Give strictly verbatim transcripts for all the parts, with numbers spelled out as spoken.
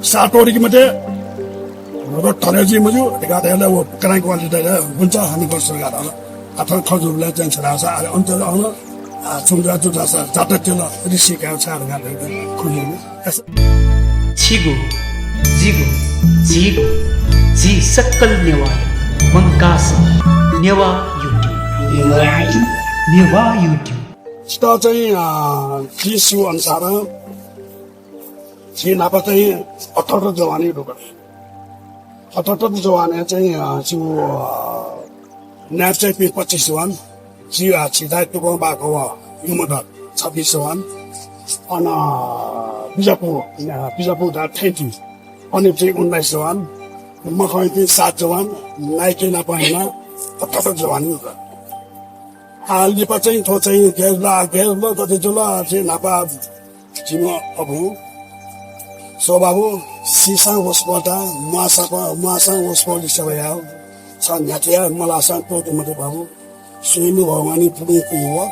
सातोरिक मते, र थले जी मजु, एका दे व क्राइक वाली दे, हुन्छ, हामी गर्छ गा दल। अथवा खजु बिला चाहिँ छरा सा, अरे अन्त अन, आ, छुम जा जुटा सा, जाता तेल, ऋषि का छार गा दे, खजु। छिगु, जिगु, झीगु, झी सकल नेवाःया मंकाः नेवाः YouTube। नेवाः YouTube। नेवाः YouTube। त चाहिँ, अ, झी स्यू अनुसार, झी न्हापा चाहिँ अठहत्तर जवानी दुगु। अठहत्तर जवानी चाहिँ, अ, स्यू, अ, न्यायचय्‌पिं पच्चिस जवान, झी, अ, झी दाइ तुकं बाकव युमदत छब्बिस जवान, अन, अ, बिजापु, अ, बिजापु दा थेंति, अनि चाहिँ उन्नाइस जवान, मखंपिं सात जवान, नाइके नाप हिना अठहत्तर जवानी दुगु। आ, लिपा चाहिँ थ्व चाहिँ गय् जुल, गय् जुल, गथे जुल, चाहिँ न्हापा जिमि अबुं, स्वबाबु, सीसां वसपोता, म्वाःसां, म्वाःसां वसपो लिसे वयाः, छ न्ह्याथे या मलासां त्वःते मते बाबु, स्वयम्भू भगवानया पुलुं कुइ व,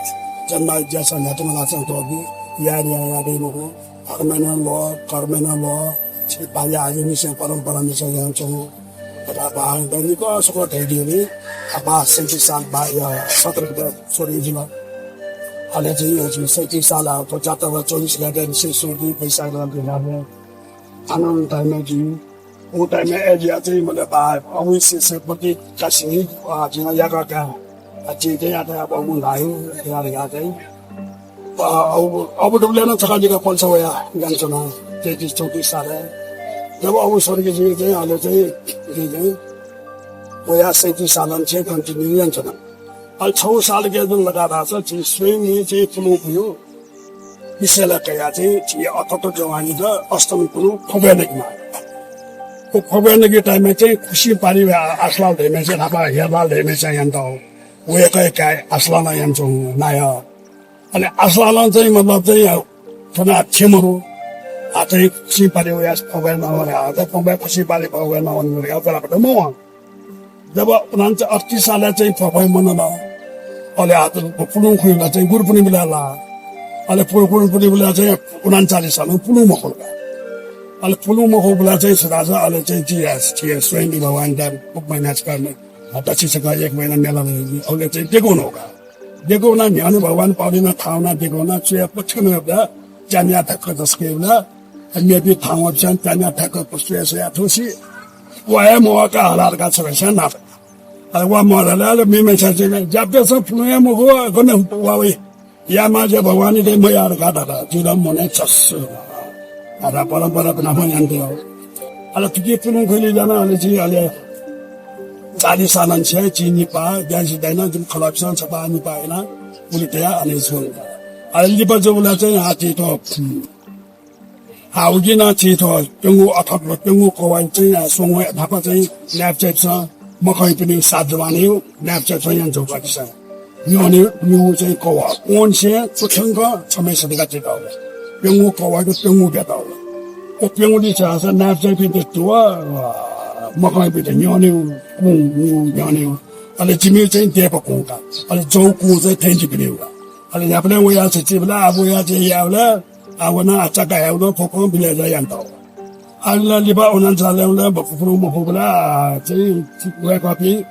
जन्मा ज्यासा न्ह्याथे मलासां त्वःबी, यार या, यार दइ मखु, धर्मय् नं ल्वः, कर्मय् नं ल्वः, छि बाज्या आज्यानिसें परम्परानिसें यानाच्वंगु। अथवा भाग दैनिक सुख धैर्यले, अथवा सैंतीस साल बा-, या, सत्र गते स्वरी जुल। अले चाहिँ, अ, चाहिँ सैंतीस साल, अ, पचहत्तर व चौबीस गते चाहिँ सोह्र वैशाख गते जुल। आनन्द time-य् चाहिँ, उ time-य् एजिया चाहिँ, मतलब, बा, अवश्य से पति कासिनी, अ, चाहिँ याका का, अ, चाहिँ, चाहिँ याता अब मुलायु, यार याता। अ, अब, अब डुब्ले नं छका जिका पल्सा वया जान च्वना, तैंतीस चौंतीस साल। जब अब स्वर्गीय जी चाहिँ, अले चाहिँ, जी चाहिँ, वया सैंतीस साल चाहिँ continue यान च्वना। अले छौ साल के जुन लगातार छ, झी स्वयं नि चाहिँ पुलुं पुयु, विषय ला कया चाहिँ, झी अठहत्तर जवानी द अष्टमी पुलुं फबे नकिमा। उ फबे नकी time-य् चाहिँ खुसी पारी आ-, आसलाल धैमे चाहिँ, नापा हेरलाल धैमे चाहिँ यान त। वय्‌कःया काय् आसलाल यान च्वं नाय। अले आसलालं चाहिँ मतलब चाहिँ, अ, थन आच्छे मरु। आ चाहिँ खुसी पारे वया फगय् नवने, आ चाहिँ फगय् खुसी पारे फगय् नवने, आ बराबर मवं। जब उनान्च अठतीस साल चाहिँ फगय् मनन, अले आ त पुलुं खुइला चाहिँ गुरुपुनी बिला ला। अले पुलुं, गुरुपुनी बिला चाहिँ उनान्चालिस साल पुलुं मखुल का। अले पुलुं मखु बिला चाहिँ सदा छ, अले चाहिँ चिया, चिया स्वयं भगवान दा महिना छ का, दक्षिण छ का, एक महिना मेला लगी, अले चाहिँ देखो न का। देखो ना न्ह्याने भगवान पावली ना थाव ना देखो ना चुया पछन बला, जामिया धक्क दसके बला, मेपी थाव च्यान जामिया धक्क पसुया सया थोसी, वाया मोका हलार का छ भैसा ना। अरे वा मोहला, अरे मे मे छ चाहिँ, जाप्ते छ फुलुया मुखो, गने वावे। या मा जे भगवान दे मयार का दादा, जुदा मने चस। अरे परम्परा बना बन यान्ते हो। अले तुके पुलुं खुइली जाना, अले जी, अले चालीस सालन छे, जी निपा, ज्यान सिद्धाइन, जुन खलापिसन छपा निपा हैन, पुलि तया, अले सुन। अले लिपा जो बोला चाहिँ, हाथी तो, हम्म। आ, उकिं नं छि थ्व प्यंगू अथवा प्यंगू कवाइ चाहिँ, आ, स्वंगू न्हापा चाहिँ न्यायपचय्‌पिसं मखंपिनि सात जवानयु न्यायपचय्‌पिसं याना जूगु खः। न्ह्यःने निगू चाहिँ कवः कोनसे चुथ्यंक छम्हय्‌सित का चिताउ। प्यंगू कवःयात प्यंगू ब्याताउ। व प्यंगू दि छासा न्यायपचय्‌पिन्त तुव, अ, मखंपिन्त न्ह्यःने कुँ, न्ह्यःने। अले जिमि चाहिँ देपा कुँ का। अले जौ कुँ चाहिँ थेंजिपिनि का। अले न्ह्याबलें वया चाहिँ चिबला, अब वया चाहिँ याबला, आ, वना, आ, चका ह्याउन फुक्कं बिलय् जा यान्त। आ, ला लिपा वना जाले वना बपुपुरु मफुबला, आ, चाहिँ वय्‌कःपिं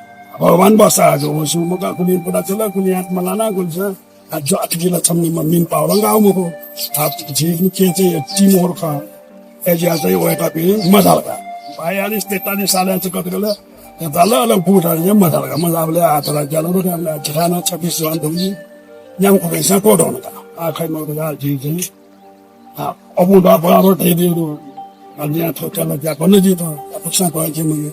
भगवान बसा जो, व सुमुका कुलिं पुरा चला, कुलिं हात मलाना, कुलिं सा, आ, जो अतिकिला छम्नि म मिन पावलं गाउ मखु। आ, झी के चाहिँ टिम वर्क। एजिया चाहिँ वय्‌कःपिं मजालका। बयालिस, तेतालिस साल चाहिँ कति गला, तेताल अले बुढा चाहिँ मजालका। मजाबले आ, तला ज्याला रुका, आ, झिखाना छब्बिस जवान धुंगी। न्याम खुबेसा कोडोन का। आ, खै मगु जा, झी चाहिँ आ, अबुं दा बराबर धयादिउगु। आ, न्या थ्व त्याला ज्या गन जित, आ, फुक्कं भए जिमि।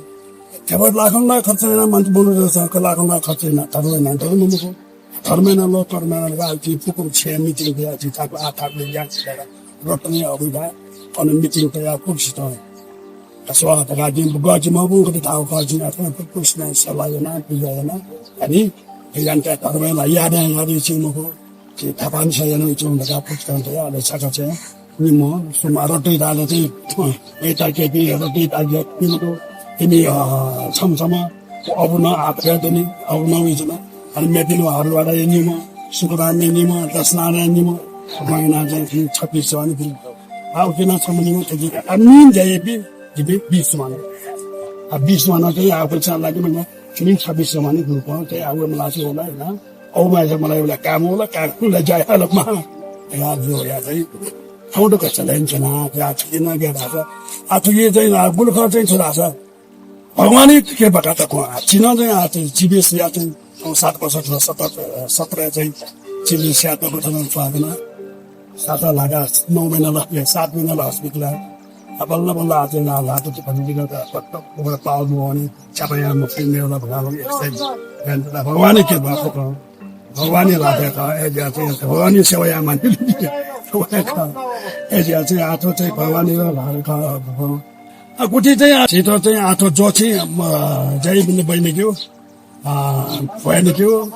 थेबत लाखं लाख खर्च याना मान्छे बनु जसा, क लाखं लाख खर्च याना, धर्म याना, धर्म मखु। धर्म याना लो, कर्म याना लो, आ, जि फुक्कं छे meeting तया, जि थाकु, आ, थाकु ज्या, रत्न अबुदा, अन meeting तया, फुक्कसित। आ, स्वाहा तका, जि बुगा, जि मबुं, कति थाकु, जि ना, फुक्कसित सल्लाह याना, पूजा याना, अनि, यान्ता धर्म याना, याद, याद, जि मखु। झी थापांनिसें यानागु च्वं धकाः फुक्कं तया, अले छकः चाहिँ निम्ह सुमा रतुइ धाःले चाहिँ, अ, वय्‌ता केपि रतुइ धाःले निम्ह दु। इमि, अ, छम्ह छम्ह अबुं नं आतया दनि, अबुं नं वइच्वन। अले मेपिं हरिवाडा निम्ह, सुकुराम निम्ह, दशनारायण निम्ह, अबुं यानाः चाहिँ छब्बिस जवान दु। आ, उकिं नं छम्ह निम्ह थुकी, आ, मिन ज्या याइपिं, जिपिं बिस जूमानि। आ, बिस जूमानि चाहिँ, आ, पैसा लागि मन्या, मिन छब्बिस जूमानि ग्रुपं चाहिँ, आ, व मलासे होला, ना। औ माइसा मलाई होला, काम होला, काम होला, ज्या याला मा। या, जो या चाहिँ, थौं त कच्चा लाइन छना, या, थुकी नं ग्या धाःसा। आ, थुकी चाहिँ, आ, गुलि खँ चाहिँ छु धाःसा। भगवानया कृपां तकं आ, झी नं चाहिँ आ, चाहिँ जीवित या चाहिँ, अ, सात वर्ष थ्व सत्र, अ, सत्र चाहिँ जीवित या तक थन स्वादना। सात लागा नौ महिना ल, ए, सात महिना ल हस्पिटल। आ, बल्ल बल्ल आ चाहिँ ना लात त भन्ने दिन त पत्त उबर पाल मोहनी, छापाया मुक्ति मेला भगवान यस्तै। भगवानया कृपां तकं। भगवानया लात का, ए, ज्या चाहिँ भगवानया सेवा या माने। ए, ज्या चाहिँ आथो चाहिँ भगवानया लात का, भगवान। आ, गुति चाहिँ आ, झीत चाहिँ आथो ज्वःछि, म, जय बिन्दु बहिनी क्यू, आ, बहिनी क्यू,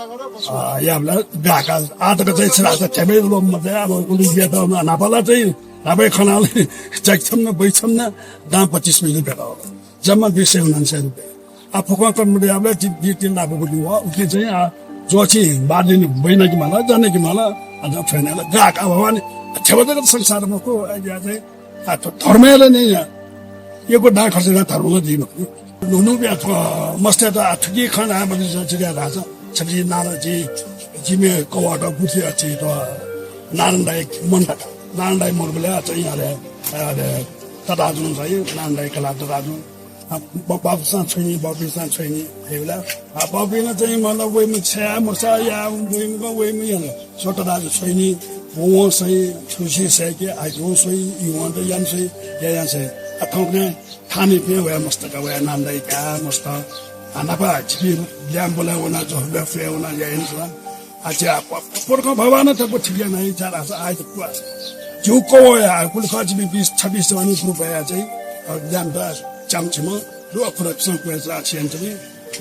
आ, या बला गाका, आ तक चाहिँ छिरा चाहिँ थेबै लो मते, अब उलि बिया त नापला चाहिँ, नापै खनाले, चैक छम्न, बै छम्न, दाम पच्चिस मिली बेला हो। जम्मा दुई सय उनान्सय रुपियाँ। आ, फुकं कम याबला, जि, जि तीन लाख रुपियाँ व, उके चाहिँ, आ, ज्वःछि बादिन, बैना कि माला, जाने कि माला, आ, जब छैन ला, गाक, आ, भगवान, आ, छेबा जगत संसार मखु, आ, या चाहिँ, आ, थ-, धर्मय् ला नि, या, यक्व दां खर्च याना धर्म ला जुइ मखु। नुनु ब्या, आ, मस्ते त, आ, थुकी खन, आ, मजि जन चिका धाःसा, छबि नाना जि, जिमे कवाट बुथि अछि त, नारायण दाइ मन, नारायण दाइ मन बले, आ, चाहिँ, अरे, अरे, तताजुन चाहिँ, नारायण दाइ कला तताजुन। आ, ब-, बाबुसां छोइनी, बाबुसां छोइनी, हे बेला। आ, बाबुइनं चाहिँ मतलब वइम्ह छ्या, मसा या, वइम्ह, वइम्ह याना। सोटा दाजु छोइनी, वं सही, छुसी सही के, आ, वं सही, इवं त यान सही, या यान सही। आ, थौंकन्हय् थानिपिं वया मस्त का, वया नाम दाइ का, मस्त। आ, नापा छिपि ल्याम बोला वना, जो हबे फे वना, या यान सही। आ, ज्या, प-, प-, पोरखं भगवान त को ठीक या नाही, ज्या रासा, आइ त कुआ। ज्यू को या, कुल खा छिपि बिस, छब्बिस जवानी ग्रुप या चाहिँ, आ, ल्याम दा, चाम छिम, दु अखुरा पिसं कुआ, आ, छियन चाहिँ,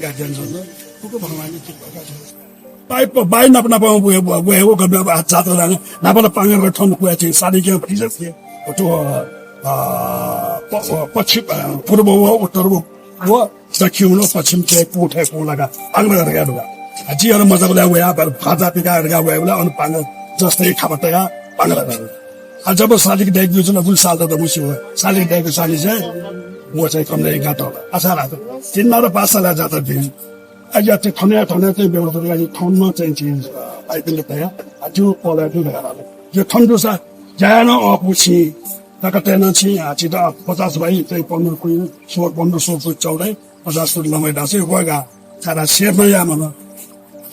गार्जियन जन, कुको भगवान ठीक भगवान। बाइ प-, बाइ नाप नाप व, व, व, व गब्ला बा जात लाने। नाप नाप पांगर थन कुया चाहिँ सादी के फिजत के। तो, अ, प-, प-, पश्चिम, अ, पूर्व व, उत्तर व, व दक्षिण व, पश्चिम चाहिँ पू थे पू लगा। पांगर लगा लगा। आ, जी अन मजा बला वया, पर भाजा पिका लगा वया, वला अन पांगर जस्तै खाबा तया, पांगर लगा। आ, जब सालिक दाइक जुन, गुल साल त मुसी व। सालिक दाइक साली चाहिँ, व चाहिँ कम दाइ गात। आशा रात। तीन नार पाँच साल जात दिन। आ, या, चाहिँ थने, थने चाहिँ व्यवस्था लागि थन चाहिँ चिज, अ, पाइपिन तया, आ, त्यो पला त्यो धरा। यो थन दुसा, जायन अपुछि, तक तेन छि, आ, चित पचास भाइ, चाहिँ पन्ध्र कुइन, सोह्र, पन्ध्र सोह्र कुइन चौध, पचास कुइन लम्बाइ दासे, वगा, सारा सेफ न या मन।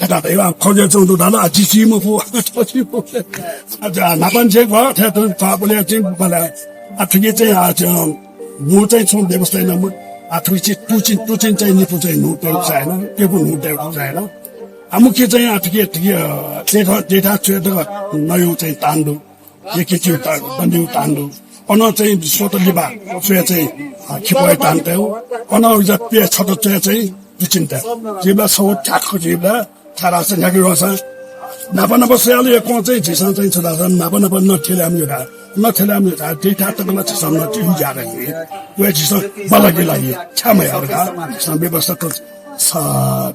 थेता त, आ, खजे चौध दाला, आ, चिची मपु, आ, नापन चाहिँ ग, थे त, त बोले चाहिँ बला, आ, थुकी चाहिँ, आ, नु चाहिँ छुं व्यवस्था याना, आ, थुकी चाहिँ तुचिन, तुचिन चाहिँ निपु चाहिँ नु तयेगु चाहेन, प्यपु नु तयेगु चाहेन। आ, मुख्य चाहिँ, आ, थुकी, थुकी, अ, तेथ, तेथा च्वेत नयु चाहिँ तान दु। यके च्यु तान, बन्दिउ तान दु। अन चाहिँ सोत लिपा, च्वे चाहिँ, अ, खिपय तान तयु। अन उजा प्य छत च्वे चाहिँ तुचिन तयु। जिबला सौ ठ्याक्क जिबला थारा चाहिँ न्ह्याके वंसा, नापा नापा स्वयालु यक्वं चाहिँ झीसं चाहिँ छु धाःसा नापा नापा नथेल्याम्ह जुल। नथेल्याम्ह जुल। थीथाय् तक नं झीसं नथेइ ज्यादँ हे। व हे झीसं बलके लागि छ्या मयाः का। झीसं व्यवस्था त छ,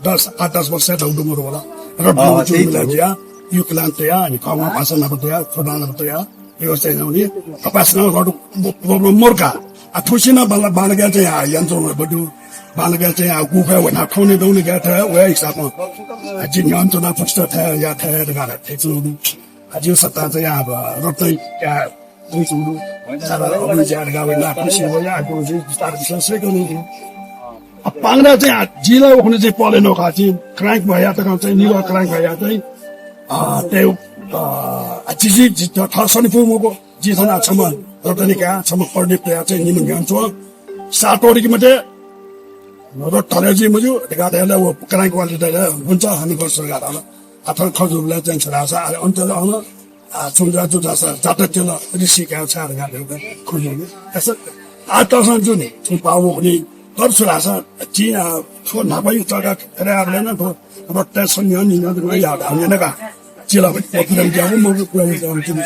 दस, आठ दस वर्ष दौ दुमर होला। र अँ, दौ त्यही त। ज्या, युक्लान तया, अनि कमा भाषा नापा तया, खोडा नापा तया। व्यवस्था याना हुने। अपास नं रड ब-, ब-, ब-, मोर्का। आ, थुसिनं बांला, बांलाग्या चाहिँ, आ, यन्त्र बडु। बांलाग्या चाहिँ, आ, गुफा वना, खौने दौने ग्या थाय्, वया हिसाबं। आ, जिं यन्त्र ना फुस्त थाय्, या थाय्, रगा थाय्, थेचुडु। आ, जिं सत्ता चाहिँ, आ, ब-, रत्न, या, थेचुडु। सारा अगुन ज्या रगा वना, खुसी वया, आ, गुरु जी, विस्तार विस्तार से गर्नु। आ, पांगडा चाहिँ, आ, जिला उखुने चाहिँ पले नखा, चाहिँ, क्राइक भया तक चाहिँ, निवा क्राइक भया चाहिँ, आ, ते, आ, आ, जिजि, जि, त, थ, सनिपु मगो, जि थना छम, रतनिका, छम, पर्ने प्या चाहिँ, निम न्यान चो, सातोरी कि मते, र थले जि मजु, देखा देला, वो, क्राइक वाले देला, हुन्छ, हामी गर्छ, गाला। आ, थन खजुबला चाहिँ, छरासा, आ, अन्त, अन, आ, छुम जा, जु, जासा, जात, तेल, ऋषि, क्या, छार, गाले, खजुबला, ऐसा, आ, तसन जुनि, छुम पावो, नि, तर, छरासा, जि, आ, थो, नापाई, तगा, अरे, आ, लेना, थो, अब तैं सन न्ह्यः निन्ह्यः दुगु याः धाः न्यनेका। चिला पनि पपुलर ज्याःगु मगु कुराया ज्याःगु चिन्हु।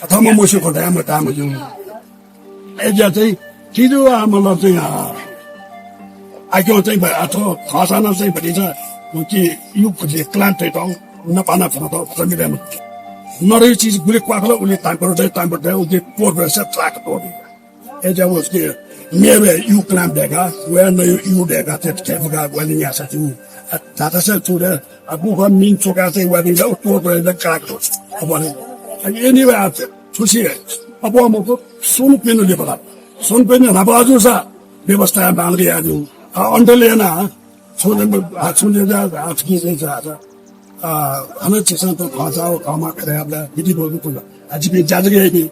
अथवा म मस्यू खः धाये म धाये मज्यू। अय्‌जुया चाहिँ किजु आ मतलब चाहिँ आ, आज्यां चाहिँ ब-, अथवा खःसानं चाहिँ भतिचा कि यु फुति क्लान्त तयेत नपाना फुत जमिदान। नरही चिज गुलि क्वाखल उलि ताम्पर दे, ताम्पर दे, उलि तोर बे से ट्राक तोर दे। ए जब उसके मेरे यू क्लाम देगा, वह न यू, यू देगा, ते, ते बगा, वह नहीं आ सकती हूँ। आ, दादा से तू दे, आ, गुफा मिन चोका से वह नहीं जाओ, तोर बे दे ट्राक तोर। अब बोले, आ, ये नहीं वह आपसे, खुशी है। अब वो हमको सुन पिन ले बता। सुन पिन ना बाजू सा, व्यवस्था है, बांध के आ जू। आ, अंडर लेना, सुन, आ, सुन ले जा, आ, सुन ले जा, आ, हमें चिसन तो खर्चा हो, कामा करे आपला, विधि बोल पूजा। आ, जी भी जादू के भी।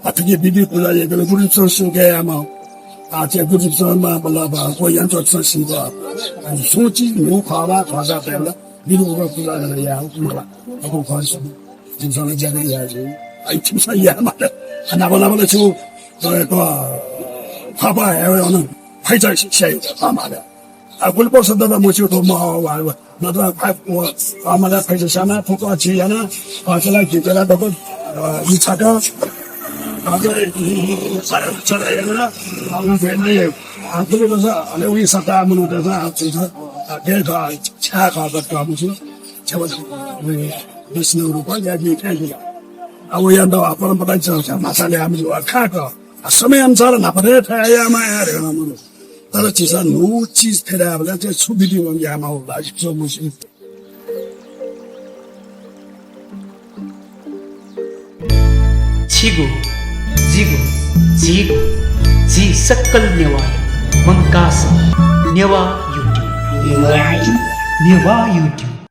आ, थुकी विधि पूजा ये गले गुरु चरण सिंह के आमा। आ, चे गुरु चरण मा बल्ला बा, को यंत्र चरण सिंह बा। आ, सोची नु खावा, खाजा पेला, विधि बोल पूजा करे या, मला। अब खर्च, जिमसन ज्यादा या जी। आ, जिमसन या मला। आ, ना बल्ला बल्ला छु, तो, तो, खापा है, अन, फाइचा सिया, आ, मला। आ, गुलि पर्सा दबा मच्यू थ्व मह वा, वा। नत्र फाइ, व, आ, मला फाइचा स्याना, थुक अछि याना, आ, चला घिचला दबा, आ, इ छाका, आ, चला, चला याना, आ, उ भेने, आ, गुलि पर्सा, अले उइ सता मनु दसा, आ, चुसा, आ, के ख, छ्या ख, गत ख, मुसु, छेवा, उइ, विष्णु रूप, या, नि, आ, उ यान दबा, परम्परा छ, छ, माछा ले, आ, मुसु, आ, खा ख, आ, समय अनुसार नापरे, थाया, माया, रे, मनु। तर झीसं न्हू चिज थें धायेबलय् चाहिँ छु विधि यायेमाः होला, जिमिसं मस्यू। छिगु, जिगु, झीगु, झी सकल नेवाःया मंकाः सः नेवाः YouTube। नेवाः YouTube।